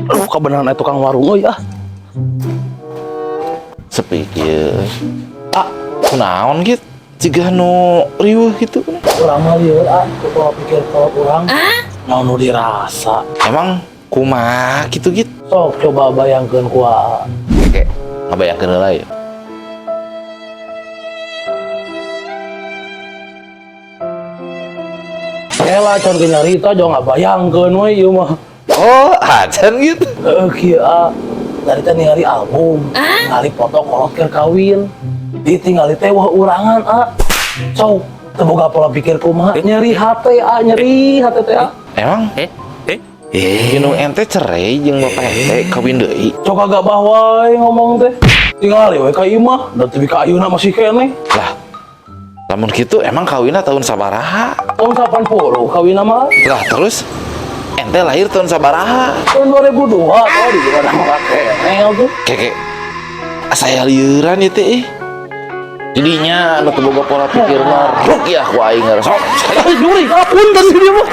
Aduh, kebenaran aya tukang warung euy ah. Sepi kieu. Ah, Kunaon gitu? Jiga nu riweuh gitu. Urang mah lieur ah, ku pola pikir kolot urang. Naon nu dirasa. Emang kumaha gitu gitu? Sok coba bayangkeun ku aa. Kayak ngabayangkeun heula ya. Elah can ge nyarita jauh ngabayangkeun we ieu mah. Oh, acan gitu. Heeh, kieu ah. Nyarita ningali album, ningali foto kolot keur kawin. Ditinggali teh wah urangan ah. Sok teu boga pola pikir kumaha, nyeri hate ah, nyeri hate teh ah. Emang? Indung ente cerai jeung bapak ente kawin deui. Sok agak wae ngomong teh. Tingali we ka imah, da teu ka ayeuna masih keneh. Lah, lamun gitu emang kawinna tahun sabaraha? Tahun 80 kawin mah. Lah, terus ente lahir tahun sabaraha? Tahun 2002 tau di juga nama keneh tuh. Keke saya lieuran ieu teh ih. Jadinya anu teu boga pola pikir mah rukyah ku aing sok. Eh, juri, apunten dia mah.